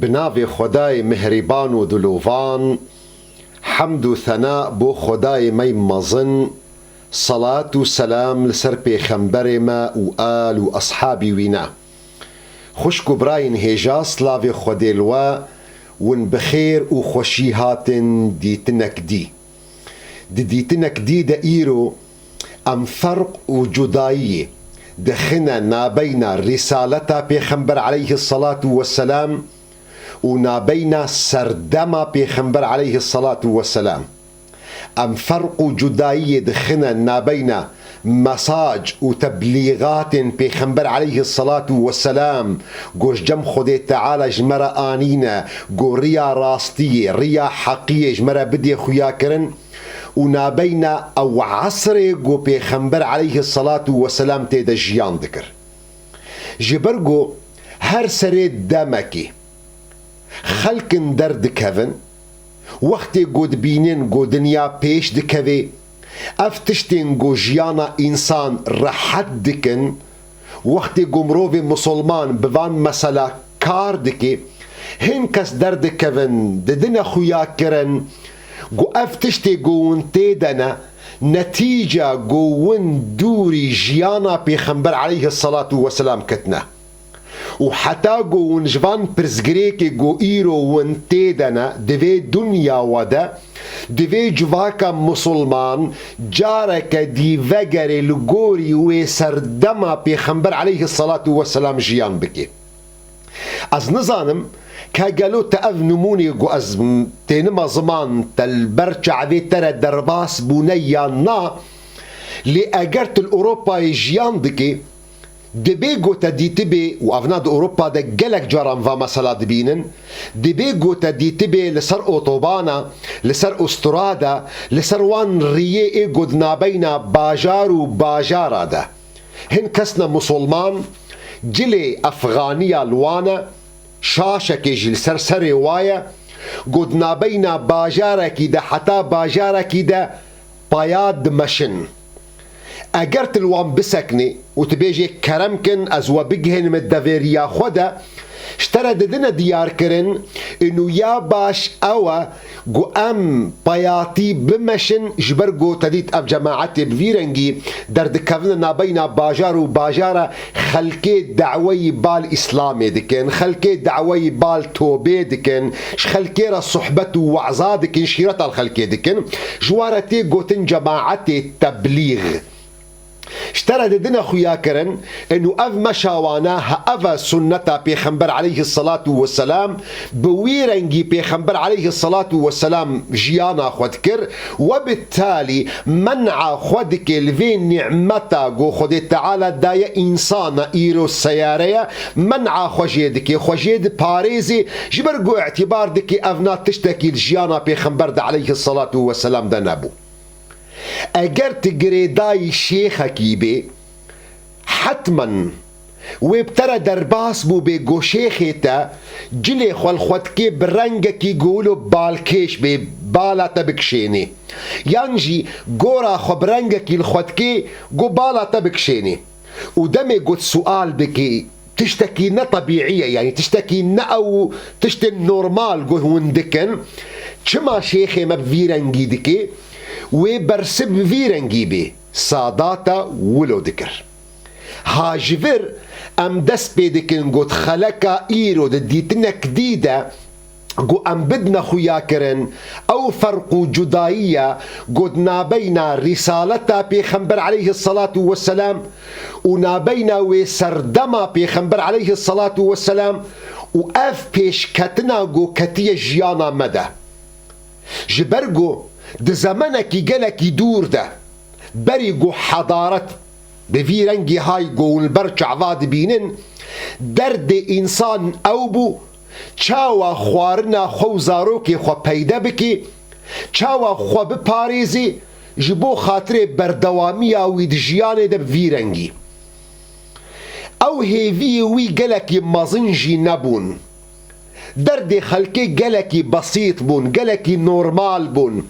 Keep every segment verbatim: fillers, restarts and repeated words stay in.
Bi navê Xwedayê mihrîban û dilovan, hemd û thena bo Xwedayê me yê mezin, selat û selam li ser pêxemberê me û al û eshabî wî ne. Xwişk û birayên hêja, silavê Xwedê li we, win bi xêr û xweşî hatin dîtinek dî. Di dîtinek dî de îro em ferq û cudayiyê dixine nabeyna rîsaleta Pêxember aleyhisselatu vesselam û nabeyna serdema Pêxember aleyhisselatu vesselam. Em ferq û cudayiyê dixine nabeyna mesaj û teblîxatên Pêxember aleyhisselatu vesselam ku ji cem Xwedê Teala ji me re anîne, ku riya rastiyê, riya heqiyê ji me re bidê xuyakirin û nabeyna ew esrê ku Pêxember aleyhisselatu vesselam tê de jiyan dikir. Ji ber ku her serê demekê xelkin derdikevin, wextê ku dibînin ku dinya pêş dikevê, ev tiştên ku jiyana însan rehet dikin, wextê ku mirovê misilman bi van mesela kar dike, hin kes derdikevin, didine xuyakirin ku ev tiştê ku hûn tê de ne, netîca ku hûn dûrî jiyana Pêxember aleyhisselatu vesselam ketine. Û heta ku hûn ji van pirsgirêkê ku îro hûn tê de ne, di vê dinya we de, di vê civaka misilman careke dî vegerê li gorî wê serdema Pêxember aleyhisselatu vesselam jiyan bike. Ez nizanim ka gelo te ev nimûnê ku ez tênime ziman te li ber çavê te re derbas bûne yan na, lê eger tu li Ewropayê jiyan dikê, dibê ku te dîtibê, û evna di Ewropa de gelek caran va mesela dibînin, dibê ku te dîtibê li ser otobana, li ser ustrada, li ser wan riyê ê ku di nabeyna bajar û bajara de. Hin kes ne misilman, cilê efxaniya li wan e, şaşekê jî li ser serê wa ye, ku di nabeyna bajarekî de heta bajarekî de paya dimeşin. Eger tu li wan biseknî û tu bêjê, kerem kin, ez we bigihînim devê riya xwe de, ji te re didine diyarkirin, û ya baş ew e, ku em payatî bimeşin, ji ber ku te dît ev cemaetê bi vî rengî derdikevine nabeyna bajar û bajara, xelkê daweyî bal Îslamê dikin, xelkê daweyî bal tobê dikin, ji xelkê re sohbet û weza dikin, şîreta li xelkê dikin, ji wan re tê gotin cemaetê teblîx. Ji te re didine xuyakirin, û ev meşa wan e, he ev e sunneta Pêxember aleyhisselatu vesselam, bi wî rengî Pêxember aleyhisselatu vesselam jiyana xwe dikir, we bi talî men'a xwe dike li vê nîmeta ku Xwedê Teala daye însana îro seyare ye, men'a xwe jê dike, xwe jê diparêzê, ji ber ku îtîbar dike ev na tiştekî li jiyana Pêxember de aleyhisselatu vesselam de nebû. Eger tu girêdayî şêxekî bê, hetmen wê bi te re derbas bûbê ku şêxê te cilê xwe li xwe dikê bi rengekî ku wilo balkêş bê, bala te bikişênê. Yan jî gora xwe bi rengekî li xwe dikê ku bala te bikişênê. Û demê ku tu sual dikî, tiştekî ne tebîî ye, yanî tiştekî ne ew tiştên normal ku hûn dikin, çima şêxê me bi vî rengî dikê, wê bersiv bi vî rengî bê, Sadata wilo dikir. Ha ji vir em dest pê dikin ku di xeleka îro di dîtinek dî de ku em bidine xuyakirin, ew ferq û cudayî ye ku di nabeyna rîsaleta Pêxember aleyhisselatu vesselam û nabeyna wê serdema Pêxember aleyhisselatu vesselam û ev pêşketina ku ketiye jiyana me de. Ji ber ku di zemenekî gelekî dûr de, berî ku hedaret bi vî rengî hay ku hûn li ber çava dibînin, derdê însan ew bû, çawa xwarina xwe û zarokê xwe peyde bikî, çawa xwe biparêzî, ji bo xatirê berdewamiya wî di jiyanê de bi vî rengî. Ew hêviyê wî gelekî mezin jî nebûn. Derdê xelkê gelekî besît bûn, gelekî normal bûn.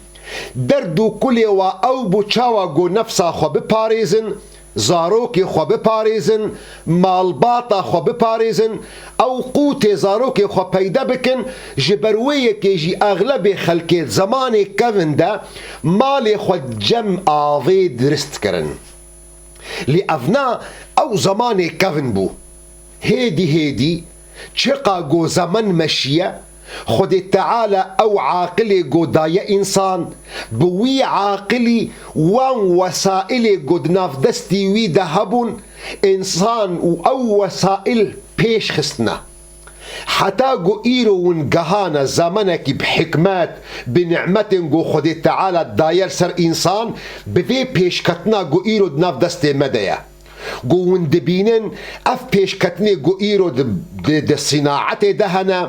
Derd û kulê wa ew bû çawa ku nefsa xwe biparêzin, Zarokê xwe biparêzin, malbata xwe biparêzin, ew qûtê zarokê xwe peyde bikin, ji ber wê yekê jî exlebê xelkê zemanê kevin de malê xwe cem avê dirist kirin. Lê evna ew zemanê kevin bû. Hêdî hêdî, çiqa ku zeman meşiye, Xwedê Teala ew aqilê ku daye însan, bi wî aqilî wan wesailê ku di nav destî wî de hebûn, însan û ew wesail pêş xistine. Heta ku îro hûn gehane zemanekî bi hikmet, bi nimetên ku Xwedê Teala daye li ser însan, bi vê pêşketina ku îro di nav destê me de ye. Ku hûn dibînin, ev pêşketinê ku îro di, di, di sînaetê de hene,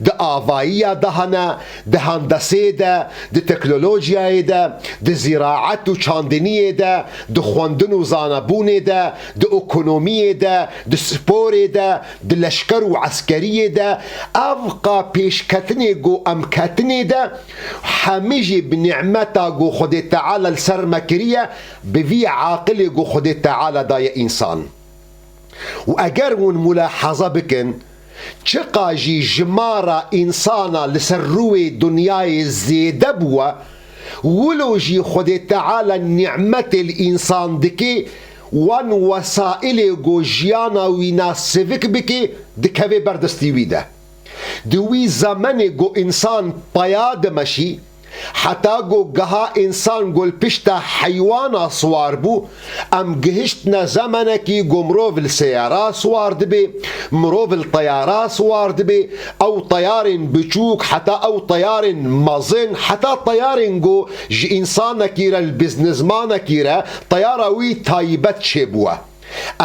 di avayiya de hene, di hendesê de, di teknolojiyayê de, di zîraet û çandiniyê de, di xwendin û zanebûnê de, di ekonomiyê de, di sporê de, di leşker û eskeriyê de, ev qa pêşketinê ku em ketinê de, hemî jî bi nimeta ku Xwedê Teala li ser me kiriye, bi vî aqilê ku Xwedê Teala daye însan. Û eger hûn mulaheze bikin, çiqa jî jimara însana li ser rûyê dinyayê zêde bûwe, wilo jî Xwedê Teala nimetê li însan dike, wan wesailê ku jiyana wî na sivik bike, dikeve ber destî wî de. Di wî zemenê ku însan peya dimeşî, heta ku geha însan ku li pişta heywana siwar bû, em gihiştine zemenekî ku mirov li seyara siwar dibe, mirov li teyara siwar dibe, ew teyarên biçûk, heta ew teyarên mezin, heta teyarên ku ji însanekî re, li biznesmanekî re, teyara wî taybet çêbûye.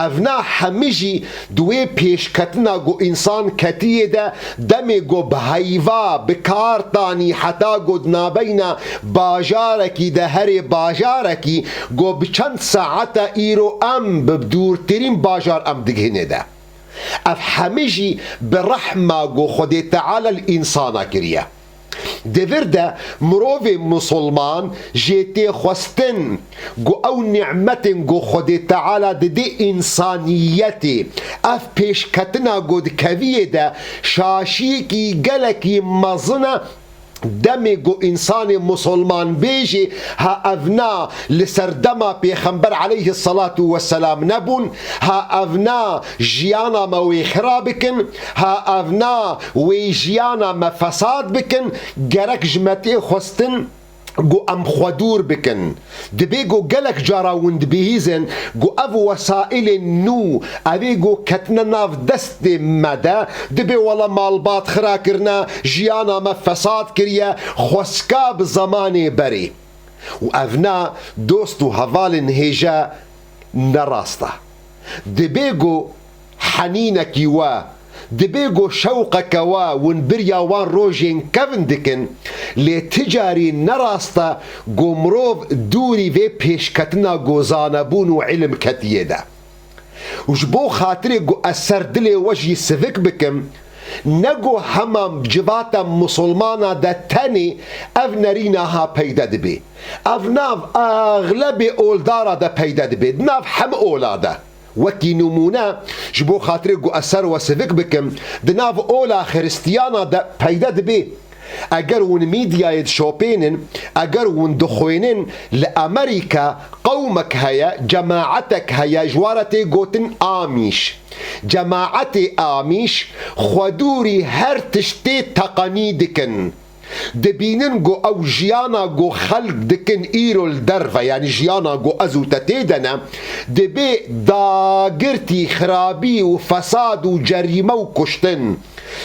Evna hemî jî di wê pêşketina ku însan ketiyê de, demê ku bi heyva, bi kar tanî, heta ku di nabeyna bajarekî de herê bajarekî, ku bi çend saeta îro em bi dûrtirîn bajar em digihînê de. Ev hemî jî bi rehma ku Xwedê Teala li însana kiriye. Di vir de mirovê misilman jê tê xwestin ku ew nîmetên ku Xwedê Teala didê însaniyetê, ev pêşketina ku dikeviyê de şaşiyekî gelekî mezin e. Demê ku însanê misilman bêjê, ha evna li ser dema Pêxember aleyhisselatu vesselam nebûn, ha evna jiyana me wê xira bikin, ha evna wê jiyana me fesad bikin, gerek ji me tê xwestin ku em xwe dûr bikin. Dibê ku gelek cara hûn dibihîzin ku ev wesailên nû, evê ku ketine nav destê me de, dibê wela malbat xira kirine, jiyana me fesad kiriye, xweska bi zemanê berê. Û evna dost û hevalên hêje ne rast e. Dibê ku henînekî we, dibê ku şewqeke we hûn biriya wan rojên kevin dikin, lê ti carî ne rast e ku mirov dûrî vê pêşketina ku zanebûn û îlim ketiyê de. Û ji bo xatirê ku ez ser dilê we jî sivik bikim, ne ku hema civata misilmana de tenê ev nerîna ha peyde dibe. Ev nav exlebê oldara de peyde dibe, di nav hemî ola de. Wekî nimûne, ji bo xatirê ku ez ser we sivik bikim, di nav ola xiristiyana de peyde dibe. Eger hûn mîdyayê dişopênin, eger hûn dixwînin, li Amerîka qewmek heye, cemaetek heye, ji wan re tê gotin Amîş. Cemaetê Amîş xwedûrî her tiştê teqenî dikin. Dibînin ku ew jiyana ku xelk dikin îro li derve, yanî jiyana ku ez û te tê de ne, dibê dagirtî, xirabî û fesad û cerîme û kuştin.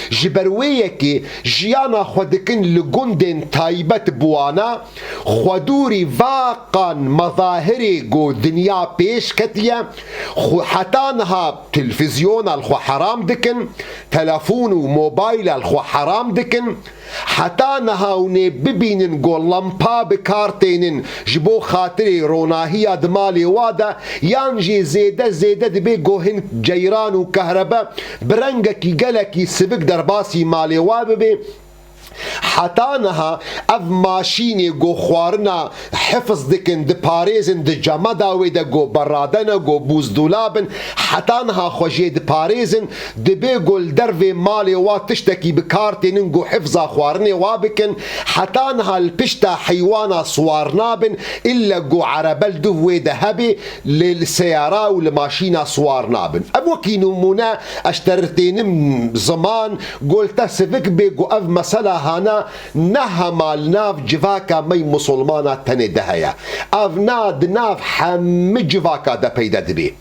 Ji ber wê yekê jiyana xwe dikin li gundên taybet bi wana, xwedûrî va qan mezahirê ku dinya pêş ketiye, xwe heta niha televîzyona li xwe heram dikin, telefon û mobayla li xwe heram dikin, heta niha hûn ê bibînin ku lampa bi kar tênin ji bo xatirê ronahiya di malê wa de, yan jî zêde zêde dibê ku hin ceyran û kehrebe bi rengekî gelekî sivik derbasî malê wa bibe. Heta niha ev maşînê ku xwarina hifz dikin, diparêzin, di cemeda wê de ku berade ne, ku bûzdûlab in, heta niha xwe jê diparêzin, dibê ku li dervê malê wa tiştekî bi kar tênin ku hifza xwarinê wa bikin, heta niha li pişta heywana siwar nabin, îlle ku erebe li duv wê de hebê, lê li seyara û li maşîna siwar nabin. Ev wekî nimûne ez ji te re tênim ziman, ku li te sivik bê ku ev mesela hana ne hema li nav civaka me yê misilmana tenê de heye. Ev na di nav hemî civaka de peyde dibê.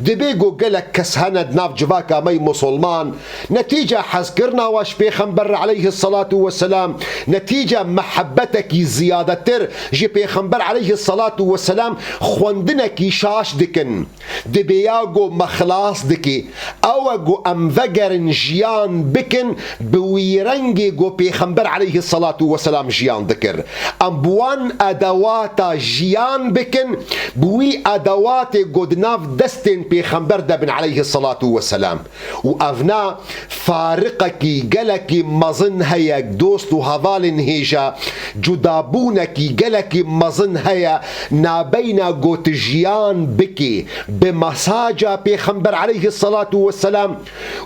Dibê ku gelek kes hene di nav civaka me yê misilman, netîca hezkirina we ji Pêxember re aleyhisselatu vesselam, netîca mehebbetekî ziyadetir ji Pêxember aleyhisselatu vesselam xwendinekî şaş dikin. Dibê ya ku me xilas dike, ew e ku em vegerin jiyan bikin bi wî rengê ku Pêxember aleyhisselatu vesselam jiyan dikir. Em bi wan edewata jiyan bikin, bi wî edewatê ku di nav destên Pêxember de bin aleyhisselatu vesselam. Û evna fariqekî gelekî mezin heye, dost û hevalên hêja, cudabûnekî gelekî mezin heye nabeyna ku tu jiyan bikî bi mesaja Pêxember aleyhisselatu vesselam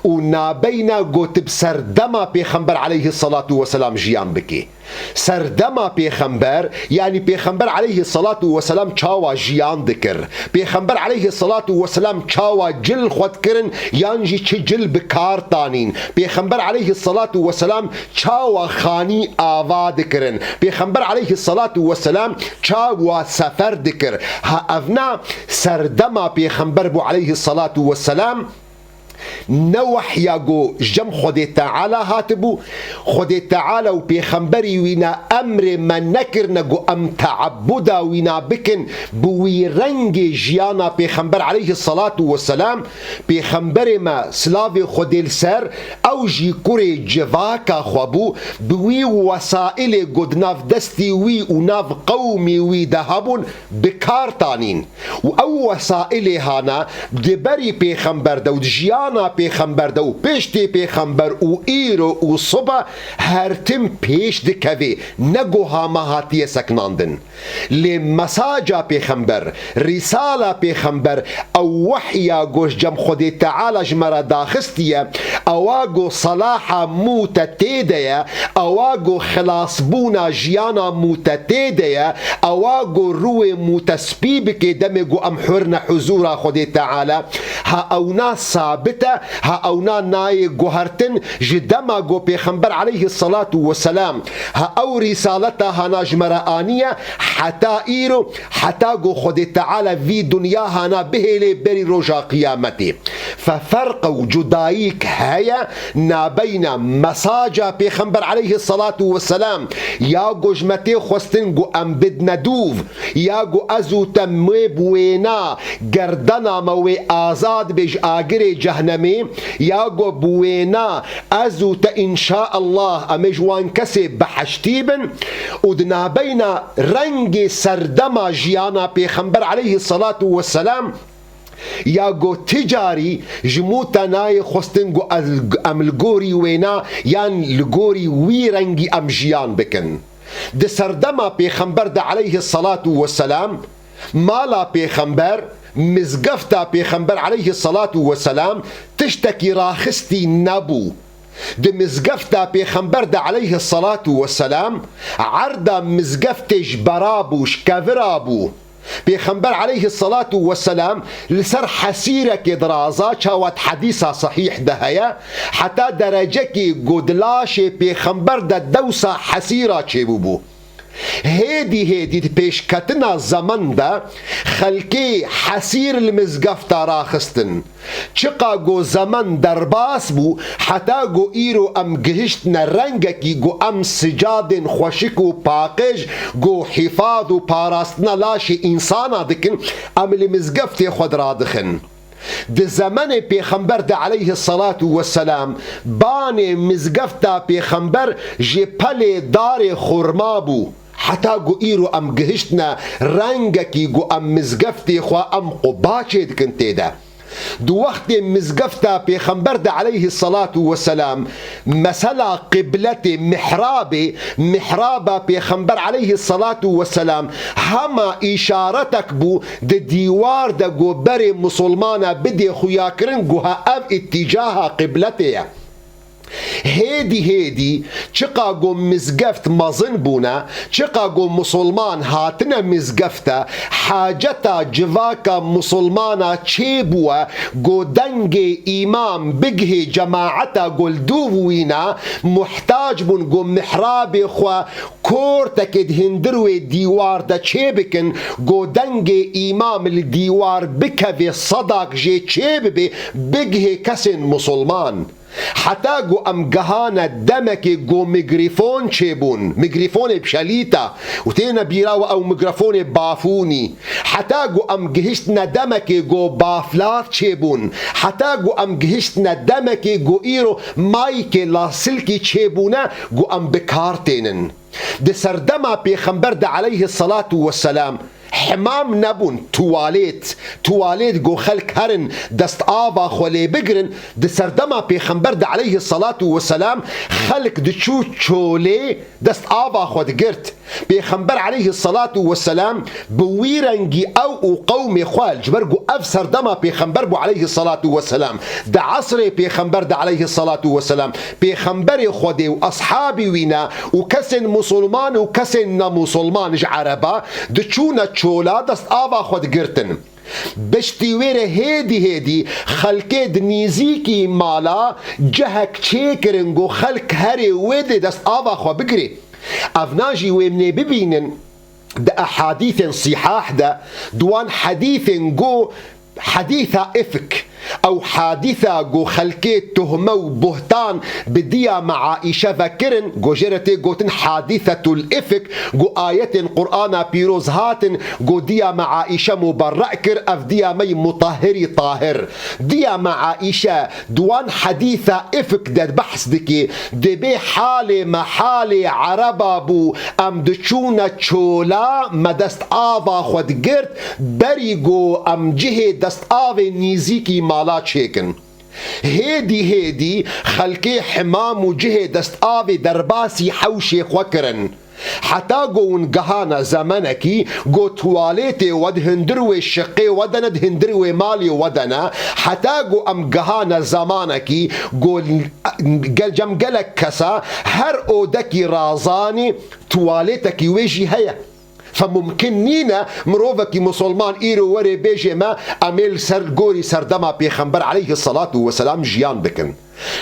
û nabeyna ku tu bi serdema Pêxember aleyhisselatu vesselam jiyan bikî. Serdema Pêxember, yanî Pêxember aleyhisselatu vesselam çawa jiyan dikir? Pêxember aleyhisselatu vesselam çawa cil xwe dikirin yan jî çi cil bi kar tanîn? Pêxember aleyhisselatu vesselam çawa xanî ava dikirin? Pêxember aleyhisselatu vesselam çawa sefer dikir? Ha evna serdema Pêxember bû aleyhisselatu vesselam, ne wehya ku ji cem Xwedê Teala hatibû, Xwedê Teala û Pêxemberî wî ne emrê me nekirine ku em teabuda wîna bikin, bi wî rengê jiyana Pêxember aleyhisselatu vesselam, Pêxemberê me silavê Xwedê li ser, ew jî kurê civaka xwe bû, bi wî wesailê ku di nav destî wî û nav qewmî wî de hebûn, bi kar tanîn. Û ew wesailê hana di berî Pêxember de û di jiyana Pêxember de û piştî Pêxember û îro û sibe her tim pêş dikevê, ne ku hama hatiye seknandin. Lê mesaja Pêxember, rîsala Pêxember, ew wehya ku ji cem Xwedê Teala ji me re daxistiye, ewa ku selaha mû te tê de ye, ewa ku xilasbûna jiyana mû te tê de ye, ewa ku rûyê mû te spî bike demê ku em hurne huzûra Xwedê Teala, ha ewna sabit e, ha ewna nayê guhertin ji dema ku Pêxember aleyhisselatu vesselam ha ew rîsaleta hana ji me re aniye, heta îro, heta ku Xwedê Teala vî dinya hana bihêlê berî roja qiyametê. Fe ferq û cudayîk heye nabeyna mesaja Pêxember aleyhisselatu vesselam ya ku ji me tê xwestin ku em bidne dûv, ya ku ez û te mê bi wêna gerdena me wê azad bê ji agirê cehnemê, ya ku bi wêna ez û te înşaallah em ê ji wan kesê beheştî bin û di nabeyna rengê serdema jiyana Pêxember aleyhisselatu vesselam ya ku ti carî ji mû te nayê xwestin ku ez, em li gorî wêna yan li gorî wî rengî em jiyan bikin. Di serdema Pêxember de aleyhisselatu vesselam, mala Pêxember, mizgefta Pêxember aleyhisselatu vesselam tiştekî raxistî nebû. Di mizgefta Pêxember de aleyhisselatu vesselam, erda mizgeftê ji bera bû, ji kevira bû. Pêxember aleyhisselatu vesselam li ser hesîrekê diraza, çawa di hedîsa sehîh de heye, heta derecekî ku di laşê Pêxember de dewsa hesîra çêbûbû. Hêdî hêdî di pêşketina zeman de xelkê hesîr li mizgefta raxistin. Çiqa ku zeman derbas bû, heta ku îro em gihiştine rengekî ku em sicadên xweşik û paqij ku hîfaz û parastina laşê însana dikin, em li mizgeftê xwe diradixin. Di zemanê Pêxember de aleyhisselatu vesselam, banê mizgefta Pêxember ji pelê darê xurma bû. Heta ku îro em gihiştine rengekî ku em mizgeftê xwe em quba çêdikin tê de. Di wextê mizgefta Pêxember de aleyhissalatu vesselam, mesela qibletê, mihrabê, mihraba Pêxember aleyhissalatu vesselam hema îşaretek bû di dîwar de, go berê misilmana bidê xuyakirin, go ha ev îtîcaha qibletê ye. Hêdî hêdî, çiqa go mizgeft mezin bûne, çiqa go misilman hatine mizgefte, haceta civaka misilmana çêbûwe, go dengê îmam bigihê cemaeta go li dûv wîna, muhtac bûn go mihrabê xwe kortekê di hindir wê dîwar de çêbikin, go dengê îmam li dîwar bikevê, sedak jê çêbibe, bigihê kesên misilman. Heta ku em gihane demekê ku migrîfon çêbûn, migrîfonê bi şelîta û têne bîra we ew migrîfonê bafûnî. Heta ku em gihiştine demekê ku baflat çêbûn. Heta ku em gihiştine demekê ku îro maykê lasilkî çêbûne ku em bi kar tênin. Di serdema Pêxember de aleyhissalatu vesselam himam nebûn, tuwalêt, tuwalêt go xelk herin dest ava xwe lê bigirin, di serdema Pêxember de aleyhissalatu vesselam xelk diçû çolê dest ava xwe digirt. Pêxember aleyhissalatu vesselam bi wî rengî ew û qewmê xwe, ji ber ku ev serdema Pêxember bû aleyhissalatu vesselam, di esrê Pêxember de aleyhissalatu vesselam, Pêxemberê Xwedê û eshabî wî ne û kesên musulman û kesên nemusulman ji Ereba diçûne çola dest ava xwe digirtin. Piştî wê re hêdî hêdî xelkê di nîzîkî mala cihek çêkirin ku xelk herê wê dê dest ava xwe bigirê. Evna jî wê em ê bibînin di ehadîsên sîhah de, di wan hedîsên ku Hadîsa Îfk, ew hadîsa ku xelkê tuhme û buhtan bi diya me Aîşe vekirin, ku jê re tê gotin hadîsetul îfk, ku ayetên Qur'ana pîroz hatin, ku diya me Aîşe muberre kir, ev diya me yî mutahhirî tahir. Diya me Aîşe di wan hadîsa îfk de behs dike, dibê halê me halê Ereba bû, em diçûne çola, me dest ava xwe digirt, berî ku em cihê dest avê nîzîkî mala çêkin. Hêdî hêdî xelkê himam û cihê dest avê derbasî hewşê xwe kirin. Heta ku hûn gihane zemenekî ku tuwalêtê we di hindir wê şiqê we de ne, di hindir wê malê we de ne, heta ku em gihane zemanekî ku gel-, cem gelek kesa her odekî razanî tuwalêtekî wê jî heye. Fe mumkin nîne mirovekî musulman îro were bêje me, em ê li ser gorî serdema Pêxember aleyhissalatu vesselam jiyan bikin.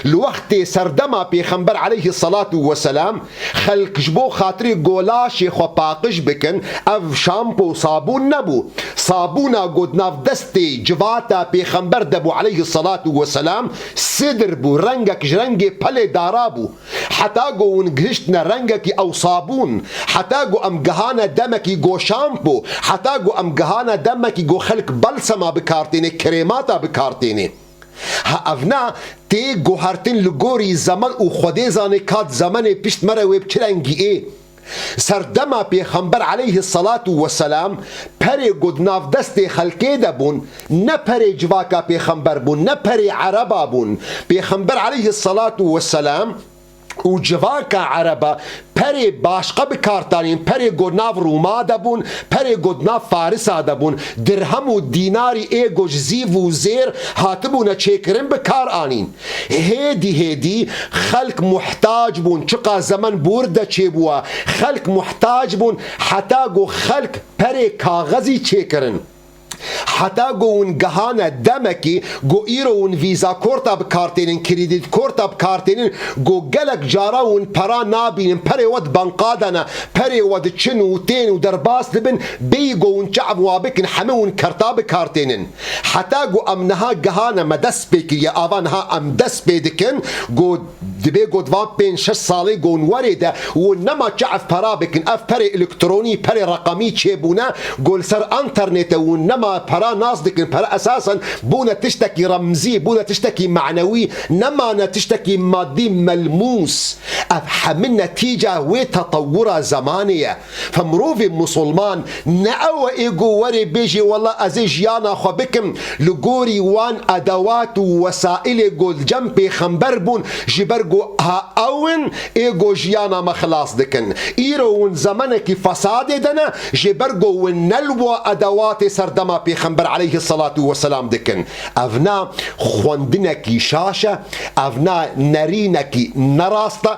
Li wextê serdema Pêxember aleyhissalatu vesselam xelk ji bo xatirê golaşê xwe paqij bikin, ev şampo û sabûn nebû. Sabûna ku di nav destê civata Pêxember de bû aleyhissalatu vesselam, sidr bû, rengek ji rengê pelê dara bû. Heta ku hûn gihiştine rengekî ew sabûn, heta ku em gihane demekî ku şampo, heta ku em gihane demekî ku xelk belsema bi kar têne, krêmata bi kar têne. Ha evna tê guhertin li gorî zeman û Xwedê zane ka di zemenê pişt me re wê bi çi rengî ê. Serdema Pêxember aleyhissalatu vesselam perê ku di nav destê xelkê de bûn, ne perê civaka Pêxember bûn, ne perê Ereba bûn. Pêxember aleyhissalatu vesselam û civaka Ereba perê başqa bi kar tanîn, perê ku nav Rûma de bûn, perê ku nav Farisa de bûn, dirhem û dînarî ê ku ji zîv û zêr hatibûne çêkirin bi kar anîn. Hêdî hêdî xelk muhtac bûn, çiqa zemen bûr de çêbûwa, xelk muhtac bûn heta ku xelk perê kaxezî çêkirin. Heta ku hûn gihane demekî ku îro hûn vîza korta bi kar tênin, krîdît korta bi kar tênin, ku gelek cara hûn pera nabînin, perê we di banka de ne, perê we diçin û tên û derbas dibin, bêyî ku hûn çav wa bikin, hemî hûn kerta bi kar tênin. Heta ku em niha gihane me dest pê kiriye, ava niha em dest pê dikin ku Dibê got van pênc şeş salê gon werê de û nema çi ev pera bikin, ev perê elektronî, perê reqemî çêbûne, got li ser enternete û nema pera nas dikin, pera esasen bûne tiştekî remzî, bûne tiştekî manewî, nemane tiştekî madî melmûs. Ev hemî netîca wê tetewura zemanê ye. Fe mirovê musulman ne ew e ê go werê bêjê wela ez ê jiyana xwe bikim li gorî wan edewat û wesailê go li cem pêxember bûn, ji ber go ha ew in ê go jiyana me xilas dikin. Îro hûn zemenekî fesadê de ne, ji ber go hûn ne li wa edewatê serdema pêxember aleyhî selatu weselam dikin. Ev na xwendinekî şaş e, ev na nerînekî nerast e.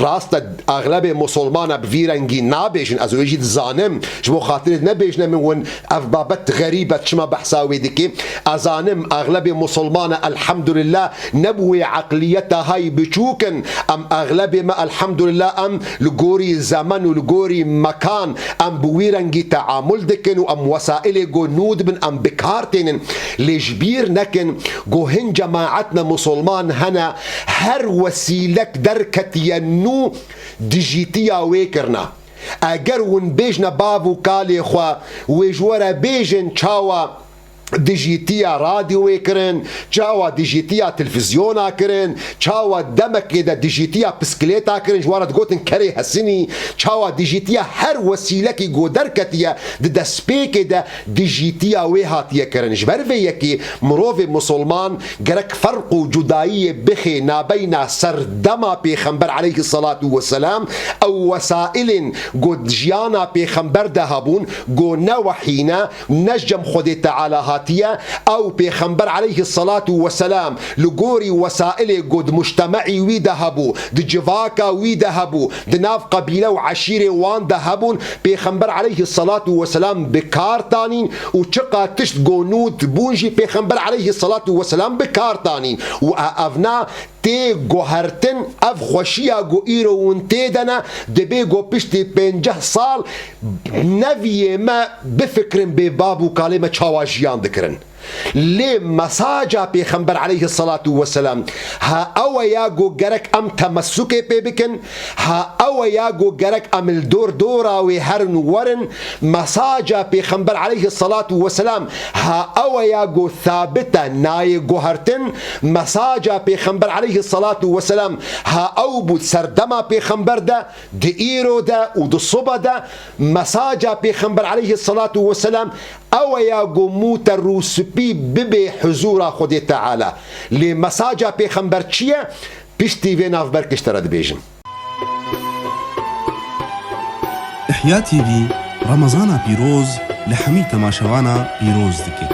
Rast e, exlebê musulmana bi vî rengî nabêjin, ez wê jî dizanim, ji bo xatirê nebêjine min win ev babet xerîb e, çima behsa wê dikê? Ez zanim, exlebê musulmana, elhamdulillah, ne bi wê eqliyeta hay biçûk in. Em exlebê me, elhamdulillah, em li gorî zemen û li gorî mekan, em bi wî rengî teamul dikin û em wesailê go nû dibin, em bi kar tênin. Lê ji bîr nekin, go hin cemaetne musulman hene, her wesîlek derketiye nû dijîtiya wê kirina. Eger hûn bêjne bav û kalê xwe, wê ji we re bêjin çawa dijîtiya radyoyê kirin, çawa dijîtiya televîzyona kirin, çawa demekê de dijîtiya pisklêta kirin, ji we re digotin kerê hesinî, çawa dijîtiya her wesîlekî go derketiye di destpêkê de dijîtiya wê hatiye kirin. Ji ber vê yekê mirovê musulman gerek ferq û cudayiyê bixê nabeyna serdema Pêxember aleyhî selatu weselam, ew wesailên ku jiyana Pêxember de hebûn, ku ne wehî ne, ne ji cem Xwedê Teala hatiye, ew Pêxember aleyhî selatu weselam li gorî wesailê ku di mujtemeî wî de hebû, di civaka wî de hebû, di nav qebîle û eşîrê wan de hebûn, Pêxember aleyhî selatu weselam bi kar tanîn û çiqa tişt ku nû dibûn jî Pêxember aleyhî selatu weselam bi kar tanîn. Û e-, ev na tê guhertin, ev xweşiya ku îro hûn tê de ne, dibê ku piştî pênceh sal neviyê me bifikirin bê bav û kalê me çawa jiyan dikirin. Lê mesaja Pêxember aleyhî selatu weselam ha ew e ya ku gerek em temessukê pê bikin, ha ew e ya ku gerek em li dor dora wê herin û werin. Mesaja Pêxember aleyhî selatu weselam ha ew e ya ku thabit e, nayê guhertin. Mesaja Pêxember aleyhî selatu weselam ha ew bû serdema Pêxember de, di îro de û di sibe de. Mesaja Pêxember aleyhî selatu weselam ew e ya ku mûte rûspî bibê huzûra Xwedê Teala. Lê mesaja Pêxember çi ye? Piştî vê navberk ji te re dibêjim. Ihya T V Remezana pîroz li hemî temaşevana pîroz dike.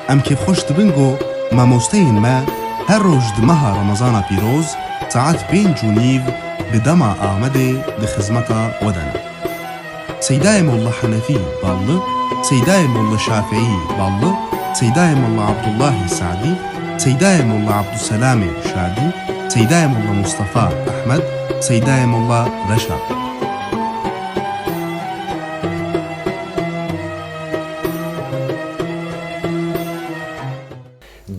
Em kêfxweş dibin ku mamosteyên me her roj di meha Remezana pîroz saet pênc û nîv bi dema Amedê di xizmeta we de ne. Seydayê Molla Henefî Ballı, Seydayê Molla Şafîî Ballı, Seydayê Molla Abdullahî Sadî, Seydayê Molla Abdulselamê Şadî, Seydayê Molla Mustafa Ehmed, Seydayê Molla Reşa.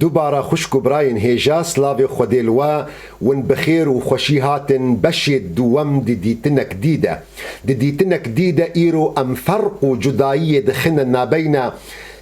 Dubara xwişk û birayên hêja, silavê Xwedê li we, win bi xêr û xweşî hatin beşê duwem di dîtinek dî de. Di dîtinek dî de îro em ferq û cudayiyê dixine nabeyna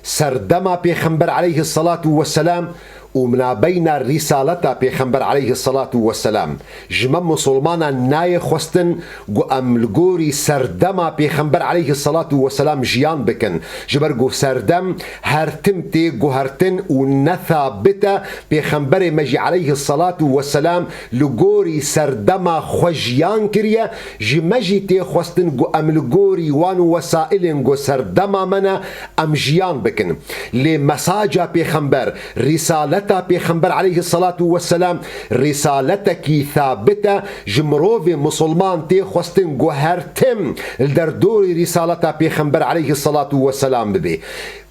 serdema Pêxember aleyhî selatu weselam û nabeyna rîsaleta Pêxember aleyhî selatu weselam. Ji me musulmanan nayê xwestin ku em li gorî serdema Pêxember aleyhî selatu weselam jiyan bikin. Ji ber ku serdem her tim tê guhertin û ne thabit e. Pêxemberê me jî aleyhî selatu weselam li gorî serdema xwe jiyan kiriye. Ji me jî tê xwestin ku em li gorî wan wesailên ku serdema me ne, em jiyan bikin. Lê mesaja Pêxember, rîsaleta Pêxember aleyhî selatu weselam, rîsaletekî thabit e. Ji mirovê musulman tê xwestin ku her tim li derdorî rîsaleta Pêxember aleyhî selatu weselam bibe.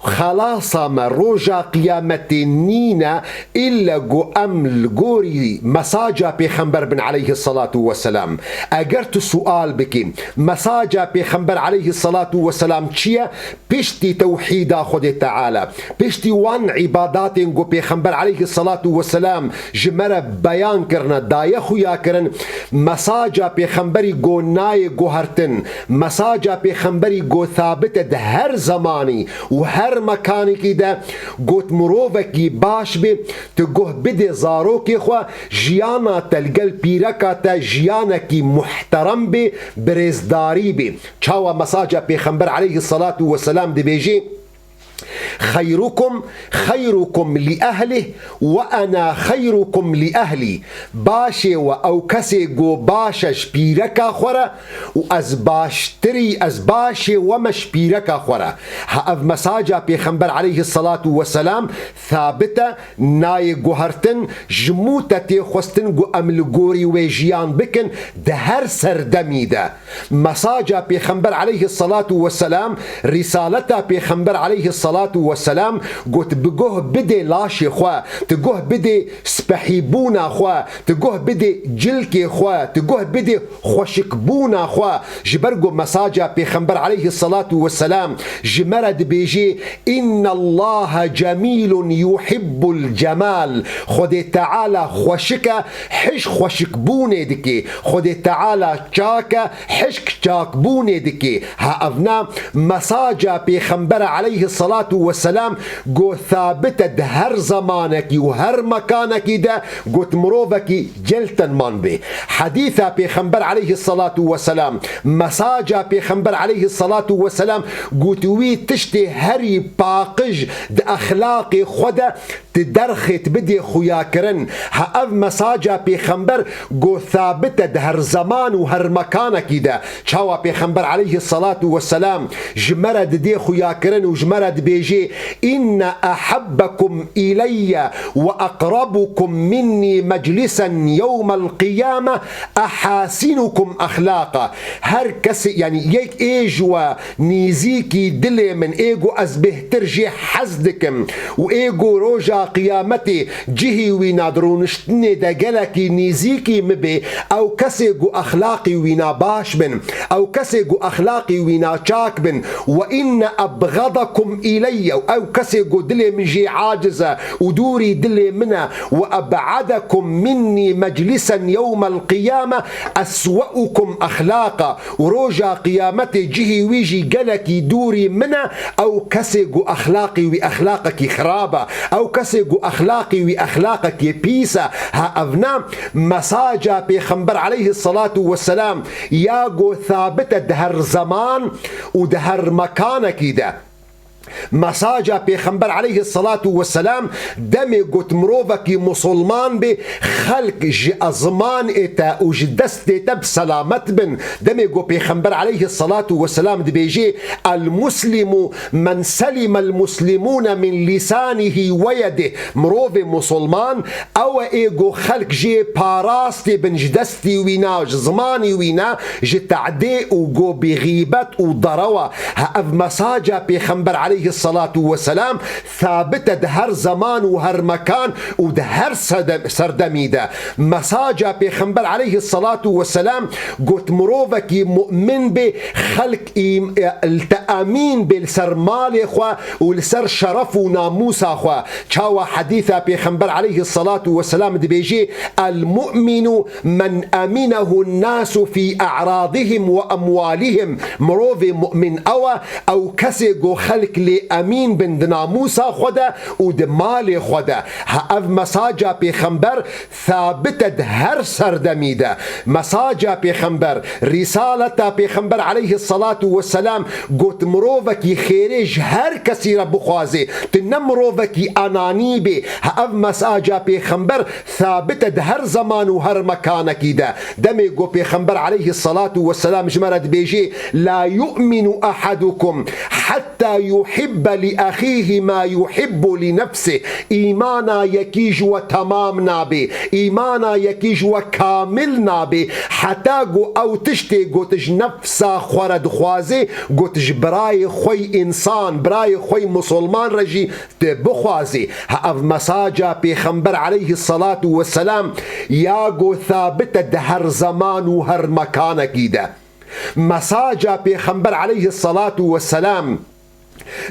Xelasa me roja qiyametê nîne îlle ku em li gorî mesaca pêxember bin aleyhisselatu vesselam. Eger tu sual bikî, mesaca pêxember aleyhisselatu vesselam çi ye? Piştî tewhîda Xwedê Teala, piştî wan îbadatên ku pêxember aleyhisselatu vesselam ji me re beyan kirine, daye xuya kirin, mesaca pêxemberî ku nayê guhertin, mesaca pêxemberî ku thabit e di her zemanî û her mekanekî de, got mirovekî baş bê, tu guh bidê zarokê xwe, jiyana te li gel pîreka te jiyanekî muhterem bê, birêzdarî bê. Çawa mesaca pêxember aleyhisselatu vesselam dibêjê, "Xeyrukum, xeyrukum li ehlih ve ena xeyrukum li ehli." Başê we ew kesê ku baş e ji pîreka xwe re û ez baştirî, ez başê we me ji pîreka xwe re. Ha ev mesaca pêxember aleyhisselatu vesselam thabit e, nayê guhertin, ji mû te tê xwestin ku em li gorî wê jiyan bikin di her serdemî de. Mesaca pêxember aleyhisselatu vesselam, rîsaleta pêxember aleyhisselatu vesselam got, bi guh bidê laşê xwe, tu guh bidê spehîbûna xwe, tu guh bidê cilkê xwe, tu guh bidê xweşikbûna xwe. Ji ber ku mesaca pêxember aleyhisselatu vesselam ji me re dibêjê, "Innallaha cemîlun yuhibbul cemal." Xwedê Teala xweşik e, hiş xweşikbûnê dike. Xwedê Teala çak e, hişk çakbûnê dike. Ha ev ne mesaca pêxembere aleyhisselatu vesselam ku thabit e di her zemanekî û her mekanekî de got mirovekî gentleman bê. Hedîsa pêxember aleyhisselatu vesselam, mesaca pêxember aleyhisselatu vesselam got wî tiştê herî paqij di exlaqê xwe de tu derxêt bidê xuyakirin. Ha ev mesaca pêxember ku thabit e di her zeman û her mekanekî de. Çawa pêxember aleyhisselatu vesselam ji me re didê xuyakirin û ji me re dibêjê, "Inne ehebbekum ileyye ve eqrabukum minnî meclisen yewmel qiyame ehasinukum exlaqa." Her kesê, yanî yek ê ji we nîzîkî dilê min, ê ku ez bêhtir jê hez dikim û ê ku roja qiyametê cihî wîna di rûniştinê de gelekî nîzîkî min bê, ew kesê ku exlaqî wîna baş bin, ew kesê ku exlaqî wîna çak bin, "Ve inne ebxadakum ileyye", û ew kesê ku dilê min jê aciz e û dûrî dilê min e, "Ve eb'adakum minnî meclisen yewmel qiyame eswe'ukum exlaqa", û roja qiyametê cihî wî jî gelekî dûrî min e, ew kesê ku exlaqî wî exlaqekî xirab e, ew kesê ku exlaqî wî exlaqekî pîs e. Ha ev ne mesaca pêxember aleyhisselatu vesselam ya ku thabit e di her zeman û di her mekanekî de. Mesaja pêxember aleyhisselatu vesselam demê got mirovekî musulman bê, xelk ji ezmanê te û ji destê te bi selamet bin. Demê got pêxember aleyhisselatu vesselam dibêjê, "El muslimu men selimel muslimune min lisanihi ve yedih." Mirovê musulman ew e ê got xelk jê parastê bin ji destî wîna, ji zimanî wîna, ji te'dê û got bi xîbet û derewa. Ha ev mesaja pêxember aleyhisselatu vesselam thabit e di her zeman û her mekan û di her sede-, serdemî de. Mesaja pêxember aleyhisselatu vesselam got mirovekî mu'min bê, xelk îm-, e, te emîn bê li ser malê xwe û li ser şeref û namûsa xwe. Çawa hedîsa pêxember aleyhisselatu vesselam dibêjê, "El mu'minu men aminehu nasu fi a'radihim ve emwalihim." Mirovê mu'min ew e, ew kesê ku xelk lê emîn bin di namûsa xwe de û di malê xwe de. Ha ev mesaja pêxember thabit e di her serdemî de. Mesaja pêxember, rîsaleta pêxember aleyhisselatu vesselam got mirovekî xêrê ji her kesî re bixwazê. Tu ne mirovekî enanî bê. Ha ev mesaja pêxember thabit e di her zeman û her mekanekî de. Demê ku pêxember aleyhisselatu vesselam ji me re dibêjê, "La yu'minu ahadukum hatta يحب لأخيه ما يحب لنفسه. Îmana yekî ji we temam nabê. Îmana yekî ji we kamil nabê. Heta ku ew tiştê ku tu ji nefsa xwe re dixwazê, ku tu ji birayê xwe yî însan, birayê xwe yî musulman re jî tu bixwazê. Ha ev mesaja Pêxember aleyhisselatu vesselam ya ku thabit e di her zeman û her mekanekî de. Mesaja Pêxember aleyhisselatu vesselam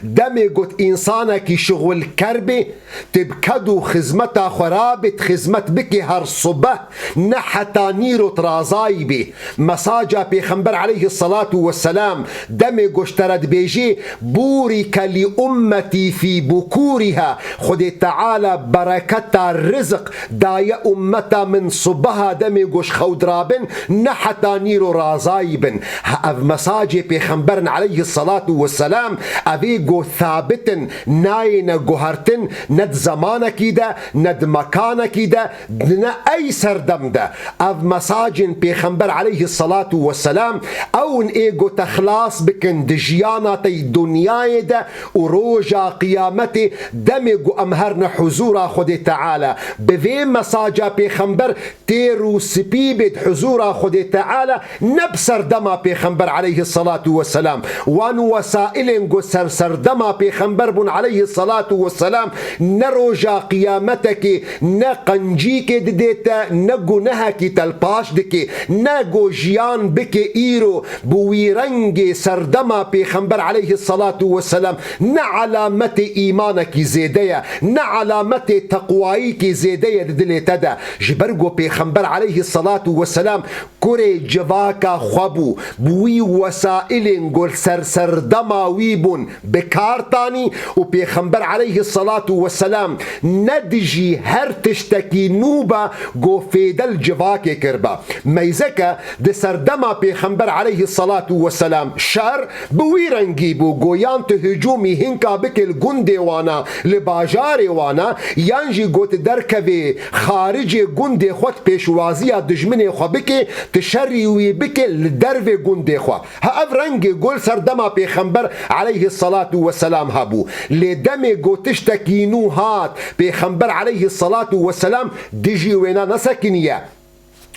demê got însanekî şixulker bê, tu bi ked û xizmeta xwe rabê, tu xizmet bikê her subeh, ne heta nîro tu razayî bê. Mesaja Pêxember aleyhisselatu vesselam demê got ji te re dibêjê, "Bûrike li ummetî fî bukûriha." Xwedê Teala bereketa rizik daye ummeta min subeha demê ku ji xew dirabin, ne heta nîro razayî bin. Ha ev mesajê Pêxemberin aleyhisselatu vesselam, evê ku thabit in, nayêne guhertin, ne di zemanekî de, ne di mekanekî de, ne ey serdem de. Ev mesajên Pêxember aleyhisselatu vesselam, ew in ê ku te xilas bikin di jiyana te yî dinyayê de û roja qiyametê, demê ku em herine huzûra Xwedê Teala, bi vê mesaja Pêxember têr û spî bê di huzûra Xwedê Teala, ne bi serdema Pêxember aleyhisselatu vesselam. Wan wesailên ku ser serdema Pêxember bûn aleyhisselatu vesselam, ne roja qiyametekê, ne qencîkê didê te, ne gunehekî te li paş dikê, ne ku jiyan bikê îro, bi wî rengê serdema Pêxember aleyhisselatu vesselam ne alametê îmanekî zêde ye, ne alametê teqwayîkê zêde ye di dilê te de. Ji ber ku Pêxember aleyhisselatu vesselam kurê civaka xwe bû, bi wî wesailên ku li ser serdema wî bûn bi kar tanî û Pêxember aleyhisselatu vesselam ne dijî her tiştekî nû be ku fêde li civakê kiribe. Meyzeke di serdema Pêxember aleyhisselatu vesselam şer bi wî rengî bû, ku yan tu hicûmî hinka bikê li gundê wana, li bajarê wana, yan jî ku tu derkevê xaricê gundê xwe, tu pêşwaziya dijminê xwe bikê, tu şerî wî bikê li dervê gundê xwe. Ha ev rengê ku li serdema Pêxember aleyhisselatu vesselam hebû. Lê demê ku tiştekî nû hat, Pêxember aleyhisselatu vesselam dijî wêna nesekiniye.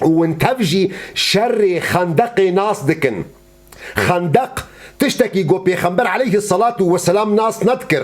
Û hûn tev jî şerê Xendeqê nas dikin. Xendeq tiştekî ku Pêxember aleyhisselatu vesselam nas nedikir.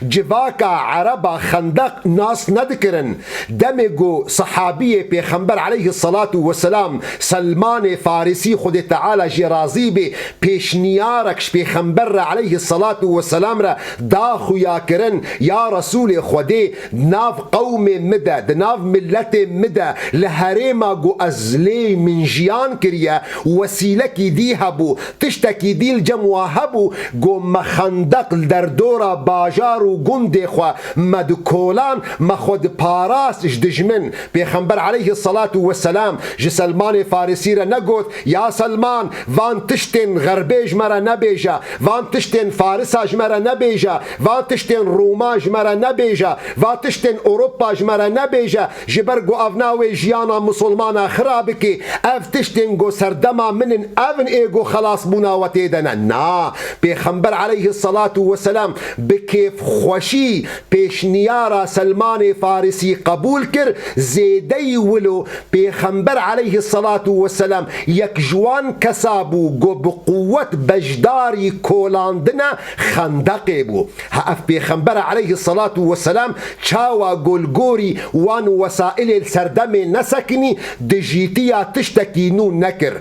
Civaka Ereba Xendeq nas nedikirin. Demê ku sehabiyê Pêxember aleyhisselatu vesselam Selmanê Farisî, Xwedê Teala jê razî bê, pêşniyarek ji Pêxember re aleyhisselatu vesselam re da xuya kirin, ya Resûlê Xwedê, di nav qewmê min de, di nav miletê min de, li herêma ku ez lê min jiyan kiriye, wesîlekî dî hebû, tiştekî dî li cem wa hebû, ku me xendeq li derdora bajar û gundê xwe me dikolan, me xwe diparast ji dijmin. Pêxember aleyhisselatu vesselam ji Selmanê Farisî re negot, "Ya Selman, van tiştên Xerbê ji me re nebêje, van tiştên Farisa ji me re nebêje, van tiştên Rûma ji me re nebêje, van tiştên Ewropa ji me re nebêje, ji ber ku ev nawê jiyana misilmana xira bikê, ev tiştên ku serdema min in, ev in ê ku xelasbûna we tê de ne." Na, Pêxember aleyhisselatu vesselam bi kêfxweşî pêşniyara Selmanê Farisî qebûl kir, zêdeyî wilo Pêxember aleyhisselatu vesselam yek ji wan kesa bû ku bi quwet beşdarî kolandina Xendeqê bû. Ha ev Pêxember aleyhisselatu vesselam çawa ku li gorî wan wesailê li serdemê nesekinî, dijîtiya tiştekî nû nekir.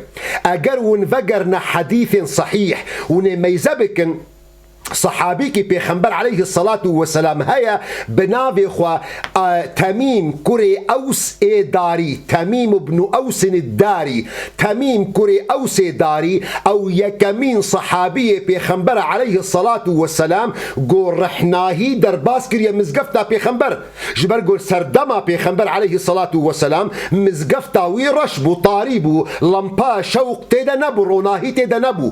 Eger hûn vegerine hedîsên sehîh, hûn ê meyze bikin, Sehabîkî Pêxember aleyhisselatu vesselam heye, bi navê xwe, e, Temîm kurê Ews ê Darî, Temîm ibn Ewsin ed-Darî, Temîm kurê Ews ê Darî, ew yekemîn sehabiyê Pêxember aleyhisselatu vesselam ku rehnahî derbas kiriye mizgefta Pêxember. Ji ber ku serdema Pêxember aleyhisselatu vesselam mizgefta wî reş bû, tarî bû, lempa şewq tê de nebû, ronahî tê de nebû.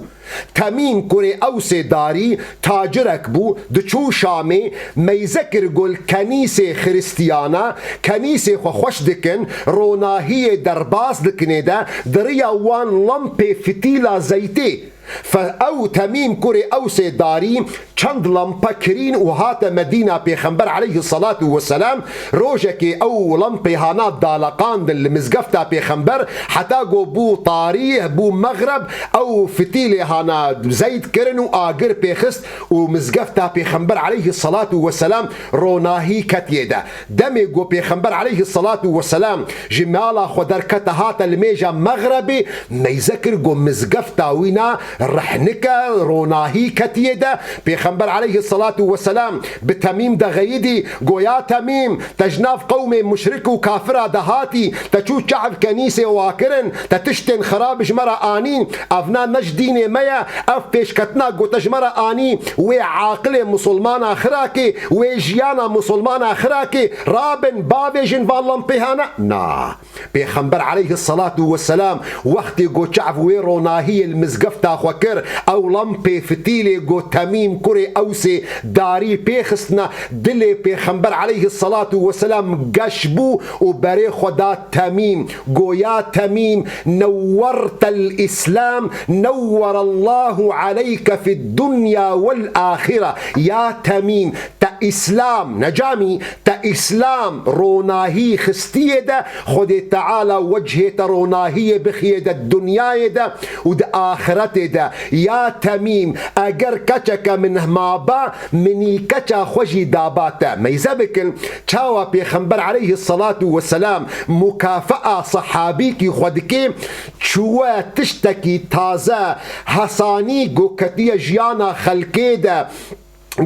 Temîm kurê Ewsê Darî tacirek bû, diçû Şamê, meyze kir ku li kenîsê xiristiyana, kenîsê xwe xweş dikin, ronahiyê derbas dikinê de, di riya wan lempê fitîla zeytê. Fe ew Temîm kurê Ewsê Darî Çend lampe kirîn û hate Medîna Pêxember aleyhissalatu vesselam. Rojekê ew lampê hana daleqandin li mizgefta Pêxember, heta ku bû tarîh, bû mexreb, ew fitîlê hana zeyd kirin û agir pêxist û mizgefta Pêxember aleyhissalatu vesselam ronahî ketiye de. Demê ku Pêxember aleyhissalatu vesselam ji mala xwe derkete hate li mêja mexrebê, meyze kir ku mizgefta wîna rehnike, ronahî ketiye de. Pêxember aleyhissalatu vesselam bi Temîm de xeyidî, go: Ya Temîm, te ji nav qewmê muşrik û kafira de hatî, te çû çav kenîsê wa kirin, te tiştên xirab ji me re anîn, evna ne ji dînê me ye, ev pêşketina ku te ji me re anî, wê aqilê musulmana xirakê, wê jiyana musulmana xirakê, rabin, bavêjin van lampê hane? Na. Pêxember aleyhissalatu vesselam wextê ku çav wê ronahiyê li mizgefta xwe kir, ew lampê fitîlê ku Temîm kurê Ewsê darî pêxistine, dilê Pêxember aleyhissalatu vesselam geş bû û berê xwe da Temîm. Go: Ya Temîm, نورت الإسلام، نور الله عليك في الدنيا والآخرة. Ya Temîm, te Îslam, ne camî, te Îslam ronahî xistiye de, Xwedê Teala wechê te ronahiyê bixiye de dinyayê de û di axiretê de. Ya Temîm, eger keçeke min maba, minî keça xwe jî daba te. Meyze bikin, çawa Pêxember aleyhissalatu vesselam mukafea sehabîkî xwe dike, çûye tiştekî taze, hesanî ku ketiye jiyana xelkê de,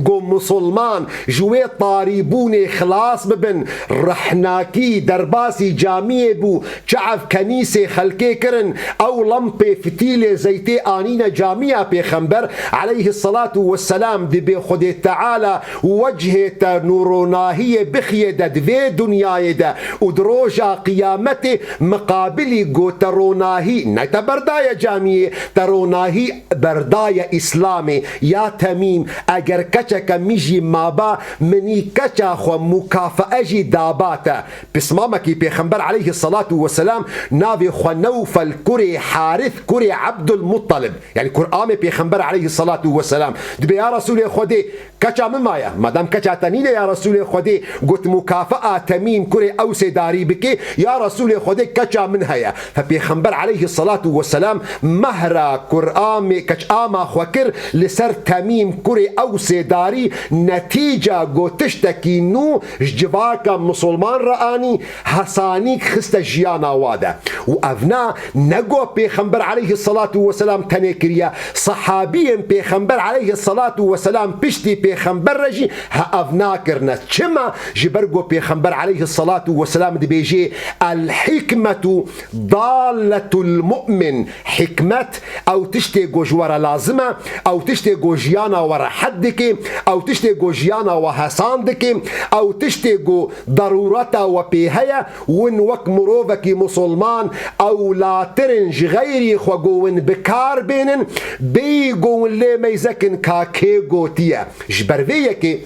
ku musulman ji wê tarîbûnê xilas bibin, rehnakî derbasî camiyê bû, çav kenîsê xelkê kirin, ew lampê fitîlê zeytê anîne camiya Pêxember aleyhissalatu vesselam, dibê Xwedê Teala wechê te nûronahiyê bixiye de di vê dinyayê de û di roja qiyametê miqabilî ku te ronahî, ne te berdaye camiyê, te ronahî berdaye Îslamê. Ya Temîm, eger keçeke min jî maba, minî keça xwe mukafee jî daba te. Pismamekî Pêxember aleyhissalatu vesselam navê xwe Newfel kurê Harith kurê Abdul Muttalib. Yani Kur'anê Pêxember aleyhissalatu vesselam dibê: Ya Resulê Xwedê, keça min maye. Madem keça te nîne ya Resulê Xwedê, got mukafea Temîm kurê Ewsê darî bike, ya Resulê Xwedê, keça min heye. Fe Pêxember aleyhissalatu vesselam mehra Kur'anê keç ama xwe kir li ser Temîm kurê Ewsê darî, netîca got tiştekî nû ji civaka musulman re anî, hesanîk xiste jiyana wa de. Û evna ne got Pêxember aleyhissalatu vesselam tenê kiriye, sehabiyên Pêxember aleyhissalatu vesselam piştî Pêxember re jî he ev nakirine. Çima? Ji ber got Pêxember aleyhissalatu vesselam dibêjê: "El hikmetu dalletul mu'min." Hikmet ew tiştê ku ji we re lazim e, ew tiştê ku jiyana we rehet dike, ew tiştê ku jiyana we hesan dike, ew tiştê ku derûreta we pê heye, win wek mirovekî musulman ewlatirin ji xeyrî xwe ku win bi kar bênin, bêyî ku win lê meyzekin ka kê gotiye. Ji ber vê yekê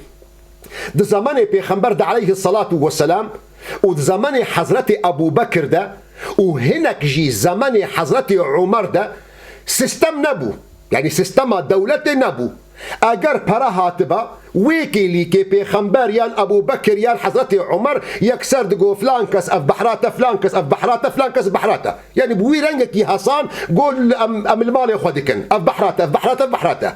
di zemanê Pêxember de aleyhissalatu vesselam û di zemanê Hezretê Ebû Bekir de û hinek jî zemanê Hezretê Umer de sistem nebû. Yani sistema dewletê nebû. Eger pere hatiba, wê kêlîkê Pêxember yan Ebû Bekir yan Hezretê Umer yekser digo filan kes ev behrate, filan kes ev behrate, filan kes behrate. Yani bi wî rengekî hesan got em, em li malê xwe dikin. Ev behrate, ev behrate, ev behrate.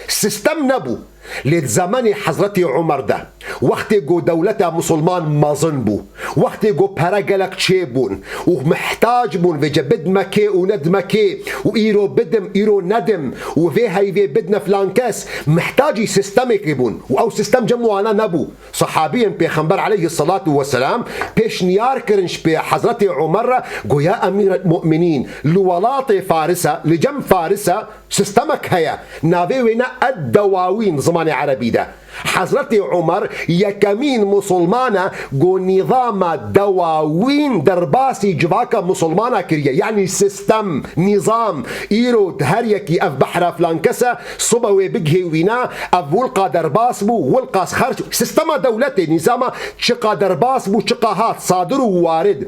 Sistem nebû. Lê di zemanê Hezretê Umer de, wextê ku dewleta musulman mezin bû, wextê ku pere gelek çêbûn û mihtac bûn, vêce bidme kê û nedme kê û îro bidim, îro nedim û vê heyvê bidne filan kes, mihtacî sistemekê bûn û ew sistem cem wana nebû. Sahabiyên Pêxember aleyhissalatu vesselam pêşniyar kirin ji pê Hezretê Umer re, got: "Ya Emîr el Mu'minîn, li welatê Farisa, li cem Farisa sistemek heye, navê wê ne Eddewawîn zimanê erebî de." Hezretê Umer yekemîn musulman e ku nîzama dewawîn derbasî civaka musulmana kiriye. Yani sistem, nîzam, îro her yekî ev behra filan kes e, sibe wê bigihê wîna, ev wilqa derbas bû, wilqas xerc, sistema dewletê, nîzama çiqa derbas bû, çiqa hat, sadir û warid.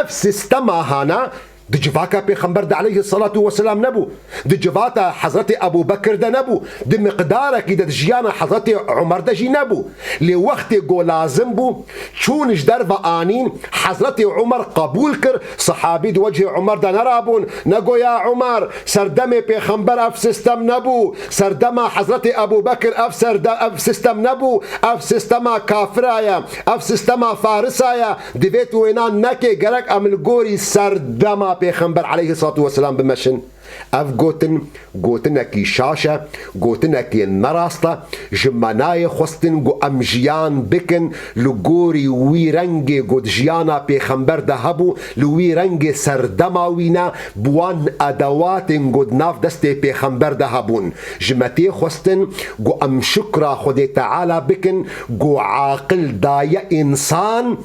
Ev sistema hana Di civaka Pêxember de aleyhissalatu vesselam nebû. Di civata Hezretê Ebû Bekir de nebû. Di miqdarekî de di jiyana Hezretê Umer de jî nebû. Lê wextê ku lazim bû, çûn ji derve anîn, Hezretê Umer qebûl kir, sehabî di wecihê Umer de nerabûn, negot ya Umer, serdemê Pêxember ev sistem nebû, serdema Hezretê Ebû Bekir ev serde-, ev sistem nebû, ev sistema kafira ye, ev sistema Farisa ye, divê tu wêna nekê, gerek em li gorî serdema Pêxember aleyhissalatu vesselam bimeşin. Ev gotin, gotinekî şaş e, gotinekî nerast e, ji me nayê xwestin ku em jiyan bikin li gorî wî rengê ku di jiyana Pêxember de hebû, li wî rengê serdema wî ne, bi wan edewatên ku di nav destê Pêxember de hebûn. Ji me tê xwestin ku em şukra Xwedê Teala bikin ku aqil daye însan,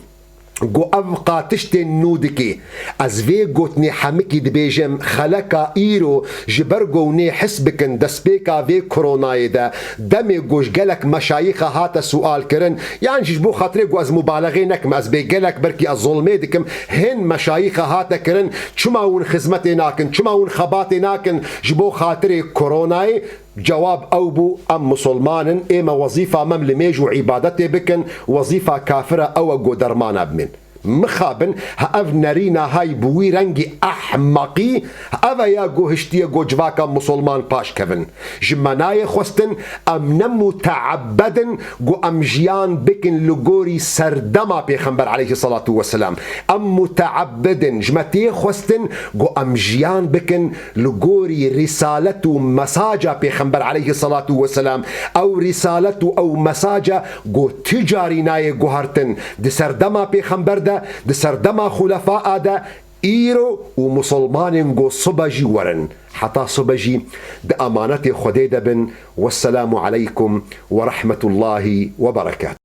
ku ev qa tiştên nû dike. Ez vê gotinê hemikî dibêjim, xeleka îro ji ber ku nê his bikin destpêka vê koronayê de, demê ku ji gelek meşayîxa hate sual kirin, yan jî ji bo xatirê ku ez mubalexê nekim, ez bê gelek belkî ez zolmê dikim, hin meşayîxa hate kirin, çima hûn xizmetê nakin, çima hûn xebatê nakin ji bo xatirê koronayê? Cewab ew bû, em misilman in, ême wezîfa me em li mêj û îbadetê bikin, wezîfa kafira ew e ku dermana bimên. Mixabin, ha ev nerîna hay bi wî rengî ehmeqî, ev e ya ku hiştiye ku civaka misilman paş kevin. Ji me nayê xwestin, em ne muteebbed in ku em jiyan bikin li gorî serdema Pêxember aleyhissalatu vesselam. Em muteebbed in, ji me tê xwestin ku em jiyan bikin li gorî rîsalet û mesaja Pêxember aleyhissalatu vesselam, ew rîsalet û ew mesaja ku tu carî nayê guhertin di serdema Pêxember de, di serdema xulefaa de, îro û misilmanên ku sibe jî werin. Heta sibe jî di emanetê Xwedê de bin. Wesselamu aleykum ve rahmetullahi ve berekatuh.